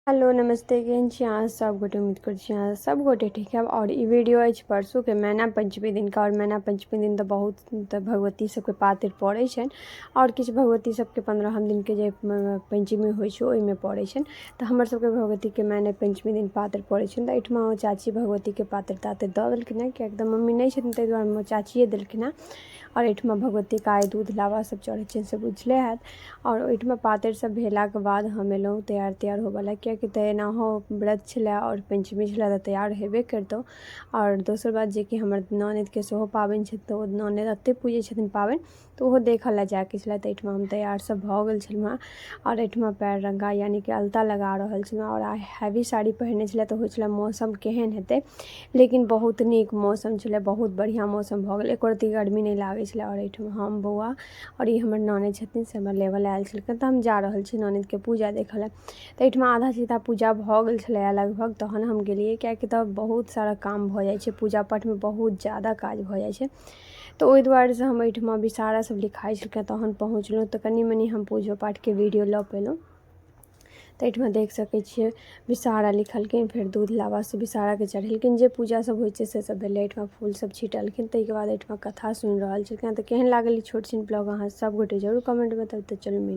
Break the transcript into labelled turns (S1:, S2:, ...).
S1: Hello नमस्ते, केहन छी अहाँ सब गोटे? उम्मीद करै छी अहाँ सब गोटे ठीक हैब। आओर ई वीडियो अछि परसूके मैना पंचमी दिनका। आओर मैना पंचमी दिन तऽ बहुत तऽ भगवती सबके पातरि पड़ै छनि, आओर किछु भगवती सबके 15हम दिनके जे पंचमी होइ छै ओहिमे पड़ै छनि। तऽ हमर सबके भगवतीके मैना पंचमी दिन पातरि पड़ै छनि। तऽ एहिठमा ओ चाची भगवतीके पातरि तातरि दऽ देलखिन हँ, किएकि तऽ मम्मी नहि छथिन, ताहि दुआरे चाचिए देलखिन हँ। आओर एहिठमा भगवतीके आइ दूध लाबा सब चढ़ै छनि, से बुझले हैत। आओर ओहिठमा पातरि सब भेलाके बाद हम एलहुँ तैयार तैयार होबऽ लए, किएकि तऽ एनाहो व्रत छलै आओर पञ्चमी छलै तऽ तैयार हेबे करितहुँ। आओर दोसर बात जेकि हमर ननदिके सेहो पाबनि छै, तऽ ओ ननदि एतहि पूजै छथिन पाबनि, तऽ ओहो देखऽ लए जाइके छलै। तऽ एहिठमा हम तैयार सब भऽ गेल छलहुँ हँ आओर एहिठमा पयर रङ्गा यानि कि अलता लगा रहल छलहुँ। आओर आइ हैवी साड़ी पहिरने छलै, तऽ होइ छलै मौसम केहन हेतै, लेकिन बहुत नीक मौसम छलै, बहुत बढ़िआँ मौसम भऽ गेल, एको रत्ती गर्मी नहि लागै छलै। आओर एहिठाम हम बौआ आओर ई हमर ननदि छथिन, से हमरा लेबऽ लए आयल छलखिन, तऽ हम जा रहल छी ननदिके पूजा देखऽ लए। तऽ एहिठमा आधा सीधा पूजा भऽ गेल छलैए लगभग, तहन हम गेलियै, किएकि तऽ बहुत सारा काम भऽ जाइ छै पूजा पाठमे, बहुत ज्यादा काज भऽ जाइ छै। तऽ ओहि दुआरेसँ हम एहिठमा विषहारा सब लिखाइ छलखिन तहन पहुँचलहुँ, तऽ कनि मनि हम पूजो पाठके वीडियो लऽ पेलहुँ। तऽ एहिठमा देख सकै छियै विषहारा लिखलखिन, फेर दूध लावासँ विषहाराके चढ़ेलखिन, जे पूजा सब होइ छै से सब भेलै। एहिठमा फूल सब छिटलखिन, ताहिके बाद एहिठमा कथा सुनि रहल छलखिन। तऽ केहन लागल ई छोट छिन ब्लॉग अहाँ सब गोटे जरूर कमेंटमे बताउ। तऽ चलू मिल